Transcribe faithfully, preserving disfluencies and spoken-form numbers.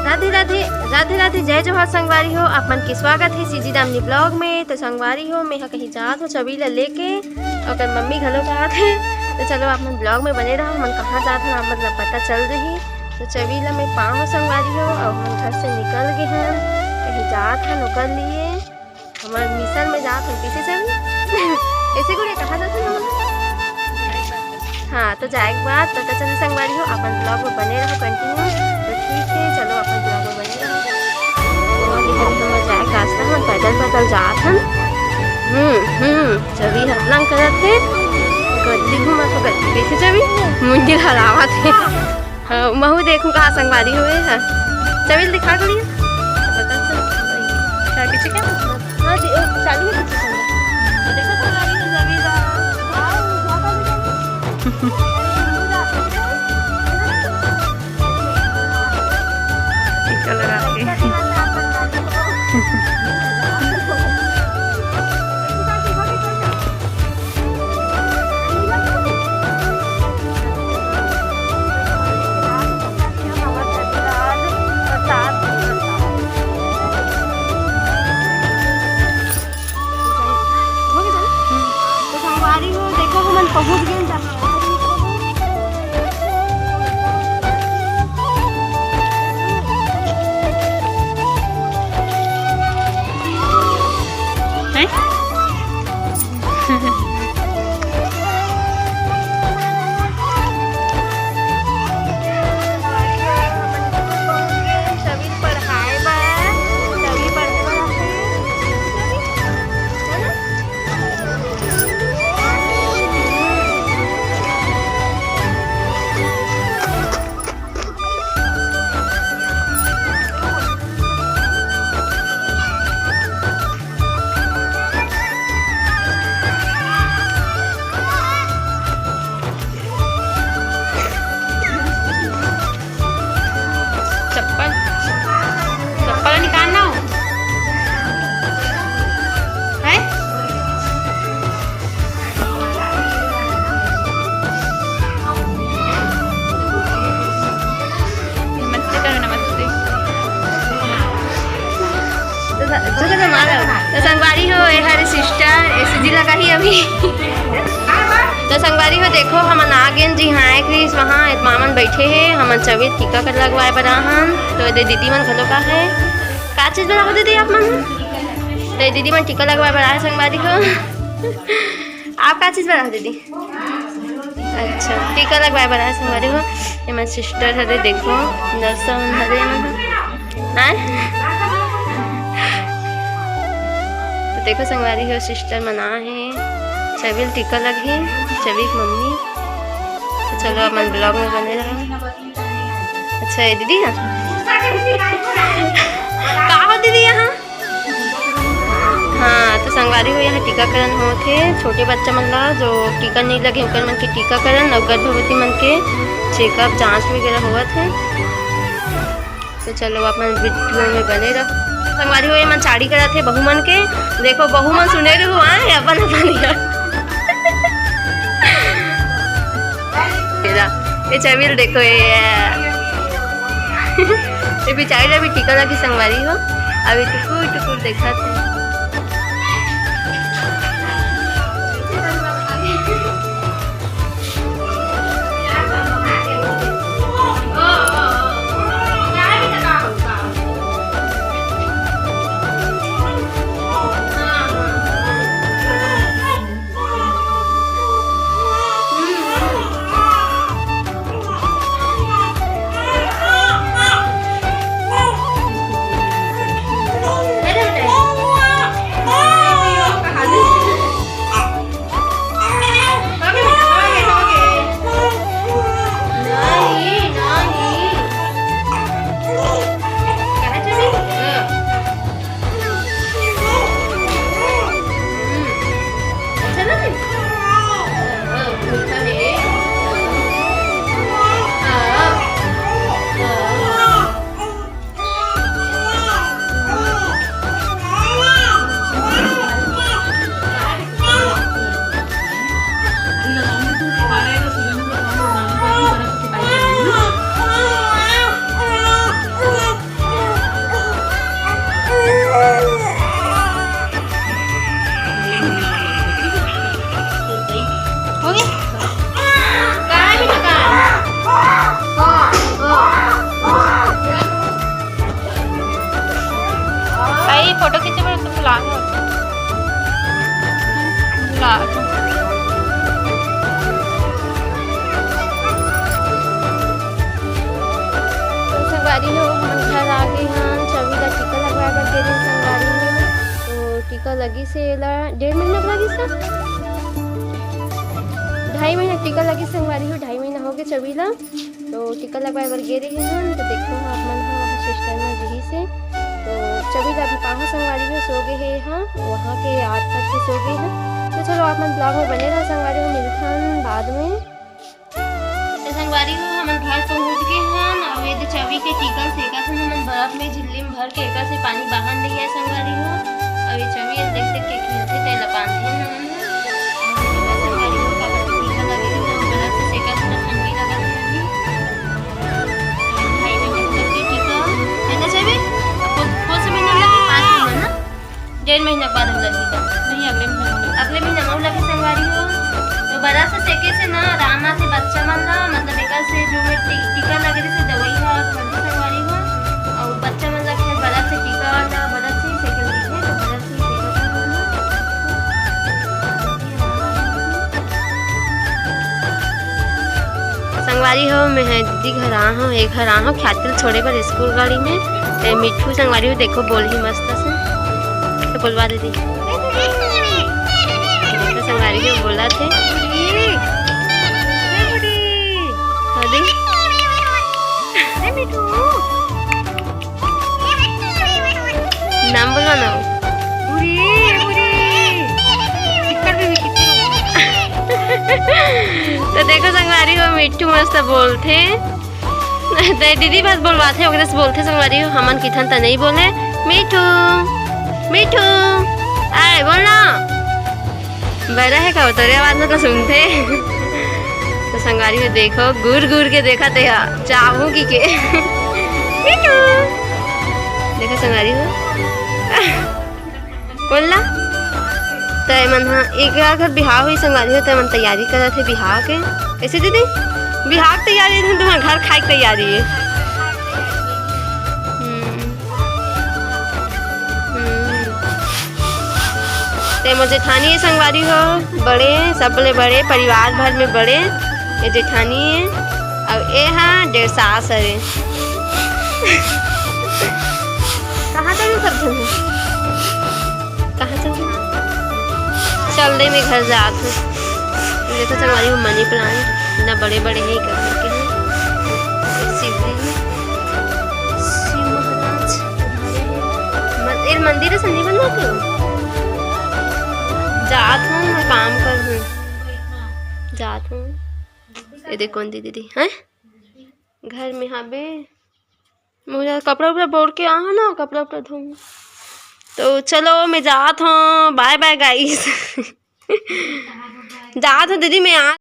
राधे राधे, राधे राधे, जय जोहार संगवारी हो, आप मन के स्वागत हे सीजी दामनी vlog में। तो संगवारी हो, मैं ह कहीं जात हो छवि ला लेके, ओकर मम्मी घलो का आथे। तो चलो आप मन vlog में बने रहो, हमन कहाँ जात हन आप मन ला पता चल जही। तो छवि ला मैं पाँव संगवारी हो, अउ हमन घर से निकल गे हन, कहीं जात हन ओकर लिए। हमर मिशन में जात हन, कैसे चल? ऐसे गुड़िया कहाँ जात हन हमन? हाँ, तो जाए के बाद पता चली संगवारी हो, अपन vlog में बने रहो continue। तो ठीक है, चलो अपन vlog में बने रहो। तो अभी हम तो जाए के रास्ता में पैदल पैदल जात हन। हम्म, हम्म, छवि हतलंग करत हे। गद्दी घूमत हो, गद्दी कैसे छवि? मुंडी हलावत हे। हाँ, महू देखूं कहाँ संगवारी हो ये हा। छवि ल दिखा के लिए। पता चल। क्या पीछे क्या? हाँ जी, ओ, चालू है पीछे से। देखो संगवारी हो छवि ला। हाँ, हाँ, हाँ, हाँ। टीका लगा के। तो संगवारी हो, देखो, हमन पहुंच गए जहाँ। हैं? छवि पढ़ाए बर, छवि पढ़ाए बर आथे। है ना? चप्पल, चप्पल निकालना हो। हैं? नमस्ते करो, नमस्ते। तो स-, तो संगवारी हो, ये हरे sister, ऐसे जी लगा ही अभी। तो संगवारी हो, देखो, हमन आ गेन जी, हाँ, एक रिस वहाँ, एक मामन बैठे हे, हमन छवि टीका कर लगवाए बर आहन। तो ये दीदी मन घलो का हे, का चीज बर आहो दीदी आप मन? तो ये दीदी मन टीका लगवाए बर आए संगवारी हो। आप का चीज बर आहो दीदी? अच्छा, टीका लगवाए बर आए संगवारी हो। एमन sister हरे, देखो, nurse मन हरे एमन। हैं? तो देखो संगवारी हो, sister मन आ हे, छवि ल टीका लगही, छवि के मम्मी। तो चलो, अपन vlog में बने रहो। अच्छा, ये दीदी है? का हो दीदी यहाँ? हाँ, तो संगवारी हो, यहाँ टीकाकरण होत हे। छोटे बच्चा मन ला जो टीका नहीं लगे, ओकर मन के टीकाकरण, अउ गर्भवती मन के checkup, जांच वगैरह होवत हे। तो चलो, अपन video में बने रहो। संगवारी हो, ये मन चाड़ी करत हे बहू मन के। देखो, बहू मन सुने रहो, हाँ, ये अपन, अपन ये। तेरा, ये छवि ल देखो, ये, ये बिचारी ला भी टीका लगी संगवारी हो, अभी टुकुर टुकुर देखत हे। लागत। लागत। तो संगवारी हो, हमन घर आ गे हन। चवी ला टीका लगवाए बर गे रहेन संगवारी हो। तो टीका लगिस हे एला डेढ़ महीना के लगिस हे। ढाई महीना टीका लगिस संगवारी हो, ढाई महीना हो गे चवी ला। तो टीका लगवाए बर गे रहे हन, तो देखो आप मन ह वहाँ सिस्टर मन रहिस हे। तो चवी ला अभी पाहूँ संगवारी हो, सो गे हे, हाँ, वहाँ के आठ तक के सो गे हे। तो चलो आप मन vlog में बने रहो संगवारी हो, मिलथन बाद में। तो संगवारी हो, हमन घर पहुँच गे हन, अउ ये दे चवी के टीका सेकत हन हमन बर्फ में झिल्ली में भर के, एकर से पानी बाहर नहीं आए संगवारी हो। अउ ये चवी देख देख के खेलथे, तेला बांधे हन। संगवारी हो, काबर के टीका लगे हे, तो बर्फ से सेकत हन, ठंडी लगत हे अभी। ढाई महीना तक के टीका है ना चवी? अब कौन, कौन से महीना में लगी? पाँच महीना ना? डेढ़ महीना बाद हम लगी टीका। नहीं, अगले महीना में। अगले महीना में लगी संगवारी हो। तो बर्फ से सेके से ना आराम आथे बच्चा मन ला, मतलब एकर से जो में टी-, टीका लगे रहिसे, दवाई ह, ठंडी संगवारी हो। अउ बच्चा मन ला खेल बर्फ से टीका वाला बर्फ से ही सेके रहिथे, तो बर्फ से ही सेके रहिथे। संगवारी हो, मैं ह दीदी घर आ हूँ, एक घर आ हूँ, ख्याति ल छोड़े बर स्कूल गाड़ी में। ते मिठू संगवारी हो, देखो बोलही मस्त से, तो बोलवा दे दी। तो संगवारी हो बोला थे। हाँ दी। नाम बोलो ना। बुरी, बुरी। चिक्कड़ भी, भी चिक्कड़। तो देखो संगवारी हो, मिठू मस्त बोलथे। ते दीदी बस बोलवाथे, ओकरे से बोलथे संगवारी हो, हमन किथन त नहीं बोले। मिठू, मिठू, आए बोल ना। बड़ा है का, तोरे आवाज में तो सुनथे। तो संगवारी हो देखो, घूर घूर के देखथे, चाहूँ कि के। मिठू। देखो संगवारी हो। बोल ना। त एमन ह, एक घर बिहाव होई संगवारी हो, त एमन तैयारी करत हे बिहाव के। कैसे दीदी? बिहाव के तैयारी हे, तुम्हार घर खाए के तैयारी हे। हम्म। हम्म। ते मोर जेठानी हे संगवारी हो, बड़े, सबले बड़े, परिवार भर में बड़े, ये जेठानी हे, अउ ए हा डेढ़ सास हरे। कहाँ जाबे सब झन? कहाँ जाबे? चल दे, मैं घर जात हूँ। देखो संगवारी हो, मनी प्लांट इतना बड़े बड़े हे, एकर घर के हे। शिवलिंग, शिव महाराज। मन-, ए मंदिर असन नहीं बनवा के? जात हूँ, मैं काम कर हूँ, जात हूँ। ये देखो दीदी, दीदी, हैं? घर में हाबे। मोला कपड़ा उपड़ा बोर के आ ना, कपड़ा उपड़ा धोऊँ। तो चलो, मैं जात हूँ, bye bye guys। जात हूँ दीदी, मैं आ